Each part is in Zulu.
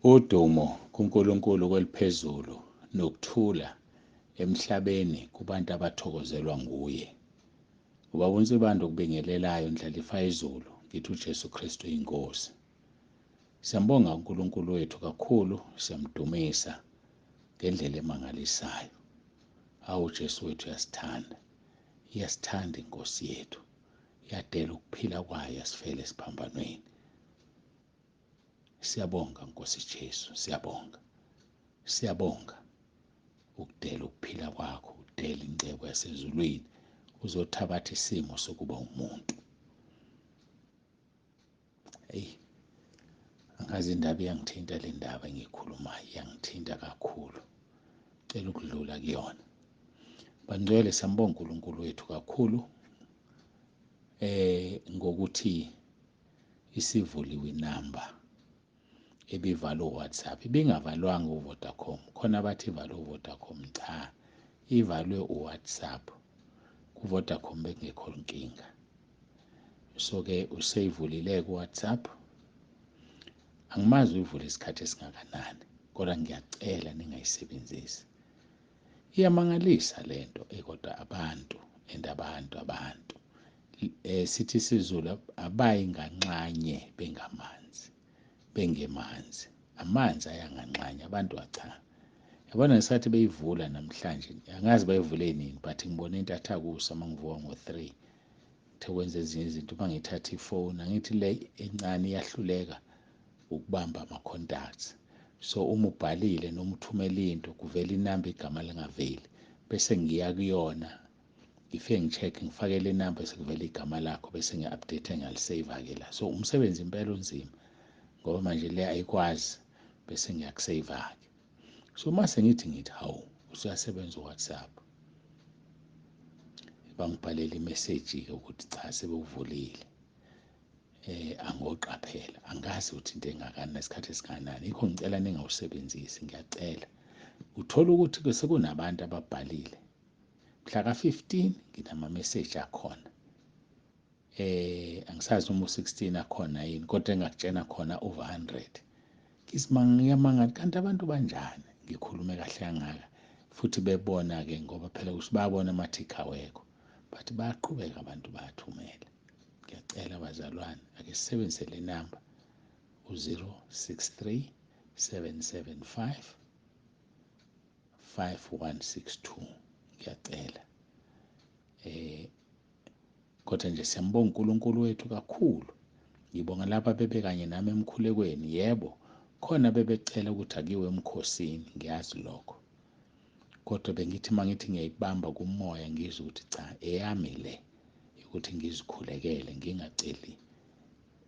Udumo kuNkulunkulu kweliphezulu nokuthula emhlabeni kubantu abathokozelwa nguye. Ubaba uNsibande okubingelelayo Ndlalifa izulu, ngithi uJesu Kristu inkosi. Siyambonga uNkulunkulu wethu kakhulu, siyamdumisa ngendlela emangalisayo. Awu Jesu wethu uyasithanda, iyasithanda inkosi yethu, yadela ukuphila kwayo yasifela esiphambanweni. Siyabonga Nkosi Jesu, siyabonga. Siyabonga ukudela ukuphila kwakho, udela incebo yasezulwini, uzothabatha isimo sokuba umuntu. Eyi, angazi indaba iyangithinta le ndaba engiyikhulumayo, iyangithinta kakhulu. Cela ukudlula kuyona. Bangcwele, siyambonga uNkulunkulu wethu kakhulu ngokuthi isivuliwe inamba ebivalwe uWhatsApp, ibingavalwanga uVodacom. Khona abathi ivalwe uVodacom, cha, ivalwe uWhatsApp. KuVodacom bekungekho nkinga. So-ke useyivulile kuWhatsApp. Angimazi uyivule isikhathi esingakanani, kodwa ngiyacela ningayisebenzisi. Iyamangalisa lento, kodwa abantu and abantu abantu sithi isiZulu abayi nganxanye bengamanzi, bengemanzi. Amanzi ayanganxanye, abantu acha. Yabona ngesikhathi beyivula namhlanje, angazi bayivule nini, but ngibone intathakusa uma ngivuka ngo-3. Ngithe kwenza ezinye izinto, uma ngithatha ifoni, angithi le encane iyahluleka ukubamba ama-contacts. So uma ubhalile noma uthumela into, kuvela inamba, igama lingaveli. Bese ngiya kuyona, ngifike ngi-check, ngifake le number, sekuvela igama lakho, bese ngiya-update, ngiyalisave-ke la. So umsebenzi impela unzima, ngoba manje le ayikwazi, bese ngiyakusave-ke. So uma sengithi ngithi hawu, usuyasebenza uWhatsApp, bangibhalela imeseji-ke ukuthi cha, sebewuvulile. Angoqaphela, angazi ukuthi into engakanani nesikhathi esingakanani, yikho ngicela ningawusebenzisi, ngiyacela. Uthola ukuthi sekunabantu ababhalile mhla ka-15 nginama-message akhona, angisazi noma u-16 akhona yini, kodwa engakutshena khona over 100. Ngiyamangala kanti abantu banjani, ngikhulume kahle kangaka futhi bebona-ke, ngoba phela kusho bayabona amathikhi awekho, but bayaqhubeka abantu bayathumela. Ngiyacela bazalwane, ake sisebenzise le namba u-063 775 5162, ngiyacela. Kodwa nje siyambonga uNkulunkulu wethu kakhulu. Ngibonga laba bebekanye nami emkhulekweni. Yebo, khona bebecela ukuthi akiwe emkhosini, ngiyazi lokho, kodwa bengithi mangithi ngiyayibamba kumoya, ngizwe ukuthi cha, eyami le ukuthi ngizikhulekele, ngingaceli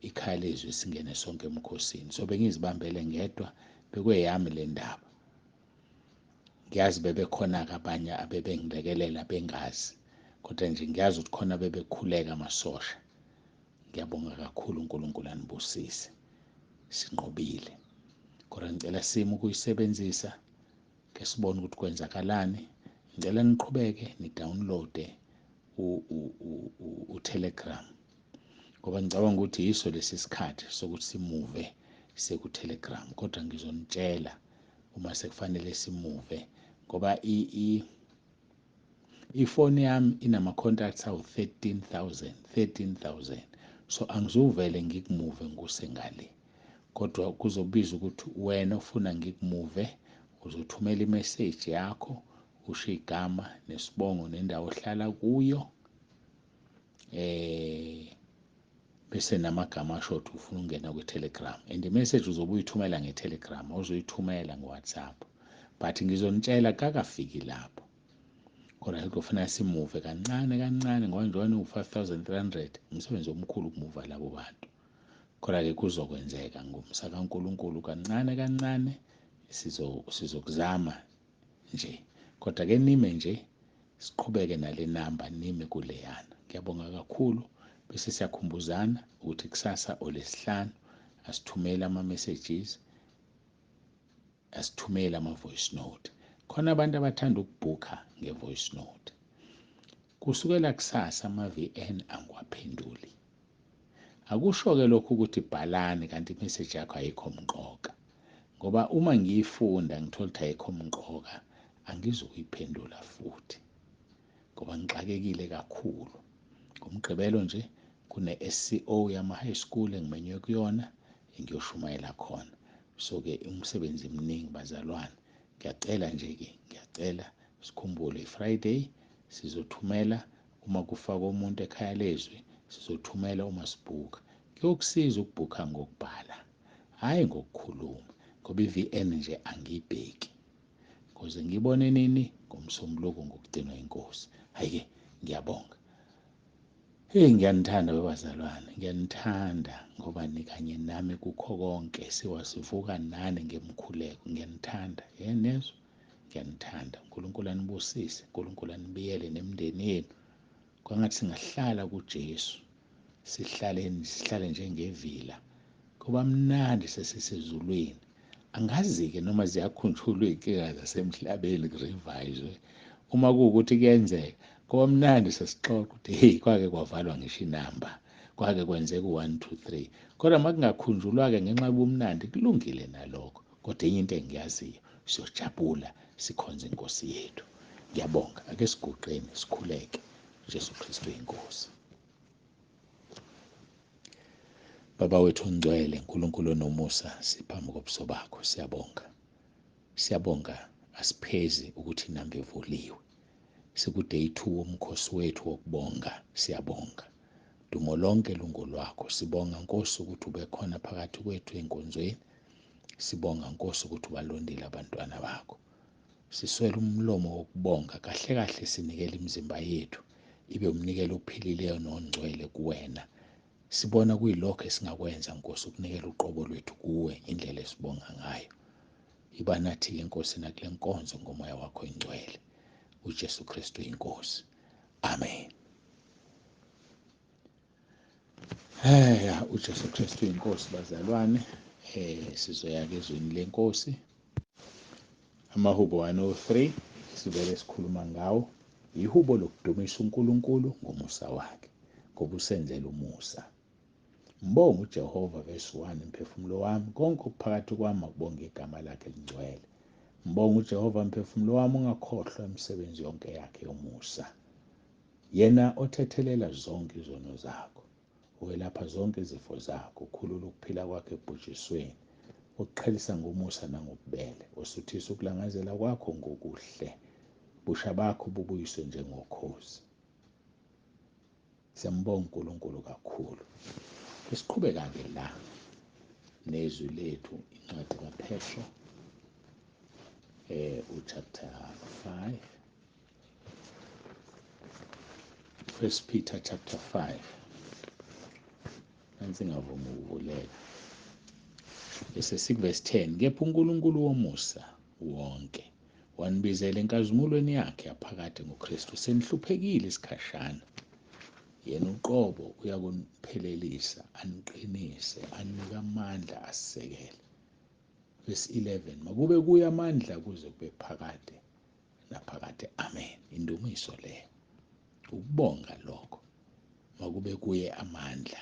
ikhaya lezwi singene sonke emkhosini. So bengizibambele ngedwa, bekweyami le ndaba. Ngiyazi bebekhona-ke abanye abebengilekelela bengazi, kodwa nje ngiyazi ukuthi khona bebekhuleka amasosha. Ngiyabonga kakhulu, uNkulunkulu anibusise, sinqobile. Kodwa ngicela simo ukuyisebenzisa, ke sibone ukuthi kwenzakalani. Ngicela niqhubeke ni-downloade uTelegram, ngoba ngicabanga ukuthi yiso lesi sikhathi sokuthi simuve siye ku-Telegram. Kodwa ngizonitshela uma sekufanele simuve, ngoba ifoni yami inama-contacts awu-13,000, 13,000. So angizuvele ngikumuve ngikuse ngale, kodwa kuzobiza ukuthi wena ofuna ngikumuve uzothumela imeseji yakho, usho igama nesibongo nendawo ohlala kuyo, bese namagama asho ukuthi ufuna ukungena kwi-Telegram. And i-message uzobe uyithumela nge-Telegram, awuzoyithumela nge-WhatsApp, but ngizonitshela kakafiki lapho. Kodwa kufanele simuve kancane kancane, ngoba njengoba niwu-5300, umsebenzi omkhulu ukumuva labo bantu. Kodwa-ke kuzokwenzeka ngomsa kaNkulunkulu, kancane kancane sizokuzama nje. Kodwa-ke nime nje, siqhubeke nale namba, nime kuleyana. Ngiyabonga kakhulu. Bese siyakhumbuzana ukuthi kusasa olesihlanu asithumele ama-messages, asithumele ama-voice note. Khona abantu abathanda ukubhukha nge-voice note. Kusukela kusasa ama-VN angiwaphenduli. Akusho-ke lokhu ukuthi bhalani kanti imessage yakho ayikho mqoka. Ngoba uma ngiyifunda ngithola ukuthi ayikho mqoka, angizukuyiphendula futhi ngoba ngixakekile kakhulu. Ngomgqibelo nje kune-SCO yama-high school engimenywe kuyona engiyoshumayela khona. So-ke umsebenzi mningi bazalwane. Ngiyacela nje-ke, ngiyacela sikhumbule i-Friday sizothumela uma kufakwa umuntu ekhaya lezwi, sizothumela uma sibhukha. Kuyokusiza ukubhukha ngokubhala, hhayi ngokukhuluma, ngoba i-VN nje angiyibheki. Kuze ngibone nini? Ngomsombuluko ngokugcinwa inkosi. Hhayi-ke ngiyabonga. Hey, ngiyanithanda bebazalwane, ngiyanithanda ngoba nikanye nami kukho konke, siwasivuka nani ngemkhuleko. Ngiyanithanda, yenezwa? Ngiyanithanda. uNkulunkulu anibusise, uNkulunkulu anibiyele nemindeni yenu. Kwangathi singahlala kuJesu, sihlale sihlale njengevila. Kuba mnandi sesisezulwini. Angazi-ke noma ziyakhunjulwa iy'nkinga zasemhlabeni kurivayizwe. Uma kuwukuthi kuyenzeka, kuba mnandi sesixoxa ukuthi hey, kwake kwavalwa ngisho inamba, kwake kwenzeka u-1 2 3. Kodwa uma kungakhunjulwa-ke ngenxa yobumnandi, kulungile nalokho. Kodwa enye into engiyaziyo, siyojabula sikhonze inkosi yethu. Ngiyabonga. Ake siguqeni sikhuleke. Jesu Kristu inkosi. Baba wethu ongcwele, uNkulunkulu onomusa, siphambi kobuso bakho, siyabonga. Siyabonga, asiphezi ukuthi inamba ivuliwe. Siku-day 2 womkhosi wethu wokubonga, siyabonga. Dumo lonke lungolwakho. Sibonga Nkosi ukuthi ube khona phakathi kwethu enkonzweni. Sibonga Nkosi ukuthi ubalondile abantwana bakho. Siswele umlomo wokubonga, kahle kahle sinikela imizimba yethu ibe umnikelo ophilileyo nongcwele kuwena. Sibona kuyilokho esingakwenza Nkosi, ukunikela uqobo lwethu kuwe indlela esibonga ngayo. Iba nathi-ke Nkosi nakule nkonzo ngomoya wakho ingcwele. uJesu Kristu inkosi. Amen. Hey, uJesu Kristu inkosi bazalwane. Sizoya ke ezweni lenkosi. Amahubo 103 sivele sikhuluma ngawo. Ihubo lokudumisa uNkulunkulu ngomusa wakhe, ngoba usenzela umusa. Mbonga uJehova, verse 1, mphefumulo wami, konke okuphakathi kwami makubonge igama lakhe elingcwele. Mbonga uJehova, mphefumulo wami, ungakhohlwa imisebenzi yonke yakhe yomusa. Yena othethelela zonke izono zakho, owelapha zonke izifo zakho, ukhulula ukuphila kwakho ekubhujisweni, okuqhelisa ngomusa nangobubele, osuthisa ukulangazela kwakho ngokuhle, busha bakho bubuyiswe njengokhozi. Siyambonga uNkulunkulu kakhulu. Siqhubeka-ke la nezwi lethu, incwadi kaPetro, uchapter 5, First Peter chapter 5. Nansi ingavumi ukuvuleka. Bese sikuvesi 10, kepha uNkulunkulu womusa wonke wanibizela enkazimulweni yakhe yaphakade ngoKristu, senihluphekile isikhashana. Yena uqobo uyakuniphelelisa, aniqinise, anike amandla, asisekele. Verse 11, makube kuye amandla kuze kube phakade naphakade. Amen. Indumiso leyo, ukubonga lokho. Makube kuye amandla.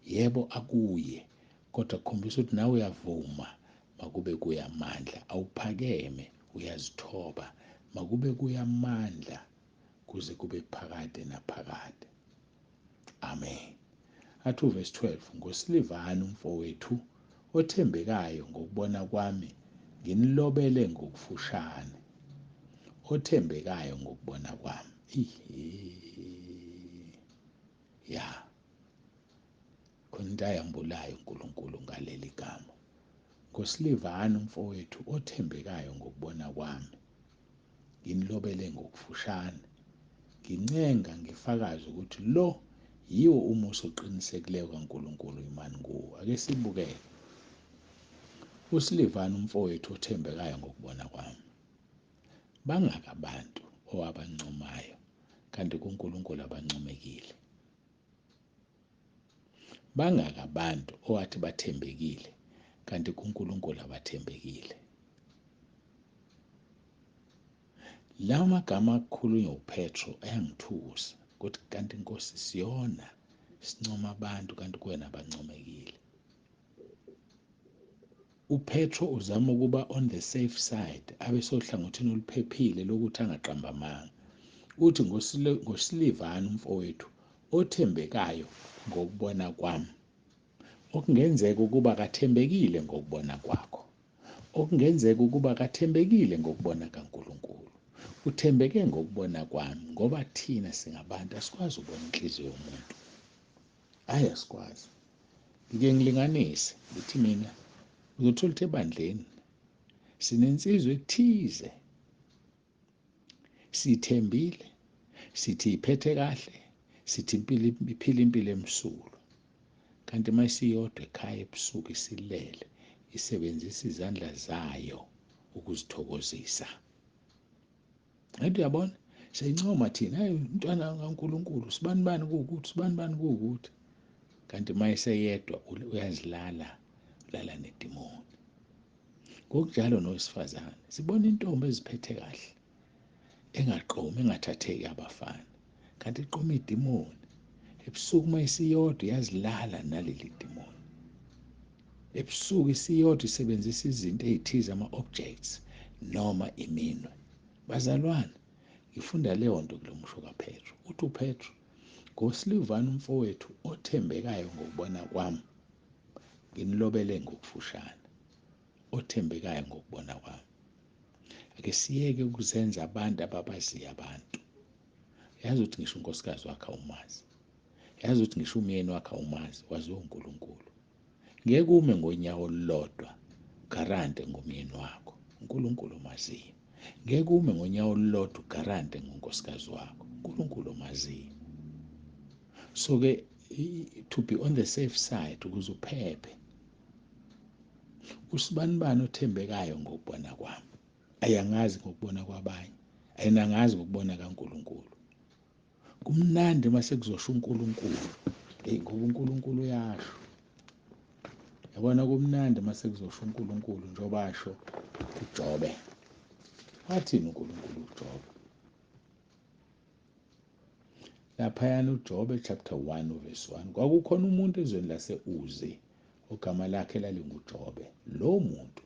Yebo akuye, kodwa kukhombisa ukuthi nawe uyavuma. Makube kuye amandla. Awuphakeme, uyazithoba. Makube kuye amandla kuze kube phakade naphakade. Amen. Athi uverse 12, ngoSilivani umfowethu othembekayo ngokubona kwami nginilobele ngokufushane. Othembekayo ngokubona kwami. Ya. Khona into ayambulayo uNkulunkulu ngaleli gama. NgoSilivani umfowethu othembekayo ngokubona kwami nginilobele ngokufushane. Ngincenga ngifakaze ukuthi lo yiwo umusa oqinisekileyo kaNkulunkulu imani kuwo. Ake sibukele. USilivani umfowethu othembekayo ngokubona kwami. Bangaka abantu owabancomayo kanti kuNkulunkulu abancomekile. Bangaka abantu owathi bathembekile kanti kuNkulunkulu abathembekile. Lawa magama akukhulunywa uPetro ayangithusa ukuthi kanti Nkosi siyona sincoma abantu kanti kuwena abancomekile. UPetro uzama ukuba on the safe side, abe sohlangothini oluphephile lokuthi angaqamba amanga. Uthi ngoSilivani umfowethu othembekayo ngokubona kwami. Okungenzeka ukuba akathembekile ngokubona kwakho. Okungenzeka ukuba akathembekile ngokubona kaNkulunkulu. Uthembeke ngokubona kwami ngoba thina singabantu asikwazi ukubona inhliziyo yomuntu. Hhayi asikwazi. Ngike ngilinganise ngithi mina uzothola ukuthi ebandleni sinensizwa ethize sithembile sithi iphethe kahle sithi impilo iphila impilo emsulwa kanti uma isiyodwa ekhaya ebusuku isilele isebenzisa izandla zayo ukuzithokozisa. Ngathi uyabona siyayincoma thina, hayi umntwana kaNkulunkulu sibani bani kuwukuthi sibani bani kuwukuthi, kanti uma eseyedwa uyazilala, ulala nedimoni. Ngokunjalo nowesifazane sibona intombi eziphethe kahle engaqomi engathatheki abafana, kanti iqoma idimoni. Ebusuku uma isiyodwa iyazilala naleli dimoni. Ebusuku isiyodwa isebenzisa izinto ey'thize, ama-objects noma iminwe. Bazalwane, ngifunda leyo nto kulo musho kaPetro. Uthi uPetro, ngoSilivani umfowethu othembekayo ngokubona kwami, nginilobele ngokufushane. Othembekayo ngokubona kwami. Ake siyeke ukuzenza abantu ababaziyo abantu. Yazi ukuthi ngisho unkosikazi wakhe awumazi. Yazi ukuthi ngisho umyeni wakhe awumazi, waziwa uNkulunkulu. Ngeke ume ngonyawo olulodwa ugarante ngomyeni wakho, uNkulunkulu omaziyo. Ngeke ume ngonyawo olulodwa ugarante ngonkosikazi wakho, uNkulunkulu omaziyo. So-ke to be on the safe side ukuze uphephe, usibanibani othembekayo ngokubona kwami. Ayangazi ngokubona kwabanye, ayinangazi ngokubona kaNkulunkulu. Kumnandi uma sekuzosho uNkulunkulu. Hey, ngoba uNkulunkulu uyasho. Yabona kumnandi uma sekuzosho uNkulunkulu njengoba asho uJobe. Wathini uNkulunkulu uJobe? Laphayana uJobe chapter 1 verse 1, kwakukhona umuntu ezweni lase-Uzi ogama lakhe lalinguJobe. Lo muntu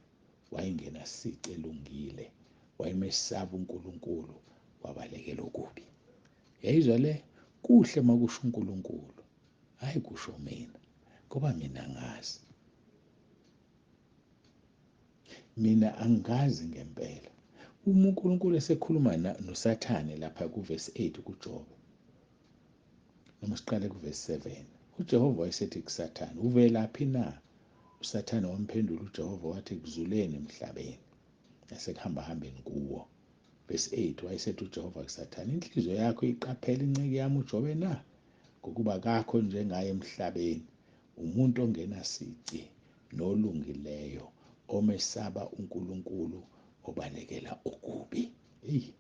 wayengenasici elungile, wayemesaba uNkulunkulu, wabalekela okubi. Yayizwa le, kuhle makusho uNkulunkulu, hayi kusho mina, ngoba mina angazi. Mina angazi ngempela. Uma uNkulunkulu esekhuluma noSathane lapha kuvesi 8 kuJobe, noma siqale kuvesi 7, uJehova wayesethi kuSathane, uvelaphi na? uSathane wamphendula uJehova wathi, ekuzuleni emhlabeni nasekuhambahambeni kuwo. Verse 8, wayesethi uJehova kuSathane, inhliziyo yakho iqaphela inceku yami uJobe na? Ngokuba kakho njengaye emhlabeni, umuntu ongenasici nolungileyo, omesaba uNkulunkulu, obalekela okubi. Hey,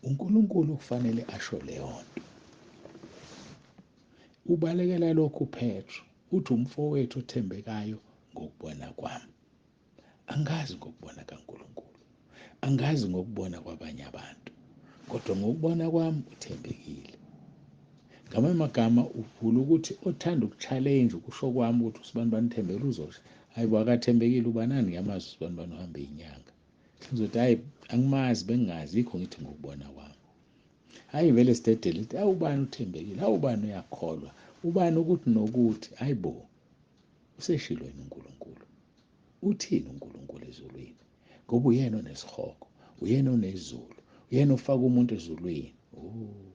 uNkulunkulu kufanele asho leyo nto. Ubalekela lokhu uPetro, uthi umfowethu othembekayo ngokubona kwami. Angazi ngokubona kaNkulunkulu, angazi ngokubona kwabanye abantu, kodwa ngokubona kwami uthembekile. Ngamanye amagama uvula ukuthi othanda ukuchallenge ukusho kwami ukuthi usibani bani uthembekile, uzosho hayi bo akathembekile ubanani, ngiyamazi usibani bani uhambe inyanga. Ngizothi hayi angimazi, bengingazi, yikho ngithi ngokubona kwami. Hayi vele sidedele ithi hawu ubani uthembekile, hawu ubani uyakholwa, ubani ukuthi nokuthi, hayi bo useshilo yena uNkulunkulu. Uthini uNkulunkulu ezulwini? Ngoba uyena onesihogo, uyena onezulu, uyena ofaka umuntu ezulwini. Oh,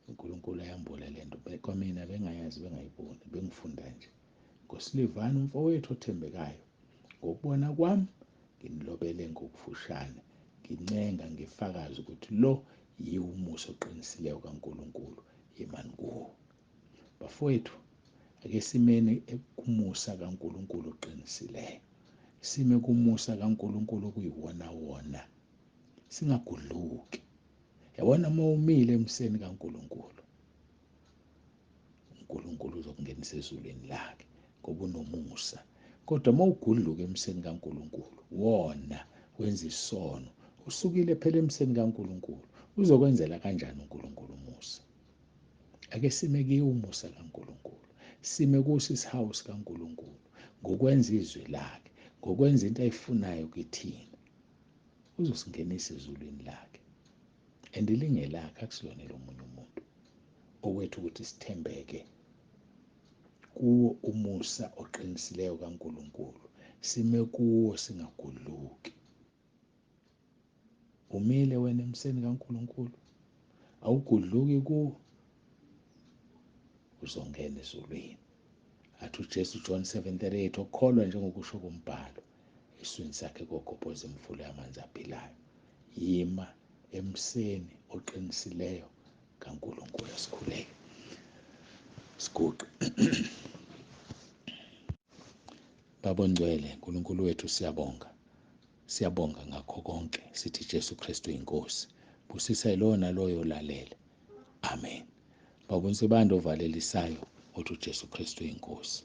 uNkulunkulu ayambula lento kwamina bengayazi, bengayiboni, bengifunda nje. NgoSilivani umfowethu othembekayo, ngokubona kwami nginilobele ngokufushane, ngincenga ngifakaze ukuthi lo yiwo umusa oqinisileyo kaNkulunkulu, yimani kuwo. Bafowethu, ake simeni kumusa kaNkulunkulu oqinisileyo, sime kumusa kaNkulunkulu okuyiwona wona, singagudluki. Yabona uma umile emseni kaNkulunkulu, uNkulunkulu uzokungenisa ezulwini lakhe ngoba unomusa. Kodwa uma ugudluka emseni kaNkulunkulu, wona wenza isono, usukile phela emseni kaNkulunkulu, uzokwenzela kanjani uNkulunkulu umusa? Ake sime kiwo umusa kaNkulunkulu, sime kuso isihawu sikaNkulunkulu. Ngokwenza izwi lakhe, ngokwenza into ayifunayo kithina, uzosingenisa ezulwini lakhe. And lingelakhe, akusilona elomunye umuntu. Okwethu ukuthi sithembeke kuwo umusa oqinisileyo kaNkulunkulu, sime kuwo singagudluki. Umile wena emseni kaNkulunkulu, awugudluki kuwo, uzongena ezulwini. Athi uJesu John 7:38, okholwa njengokusho kombhalo, eswini sakhe kogobhoza imifula yamanzi aphilayo. Yima emseni oqinisileyo kaNkulunkulu. Asikhuleke, siguqe. Baba ongcwele, uNkulunkulu wethu, siyabonga, siyabonga ngakho konke. Sithi Jesu Kristu inkosi. Busisa yilowo naloyo olalele. Amen. Baba uNsibande ovalelisayo, uthi uJesu Kristu inkosi.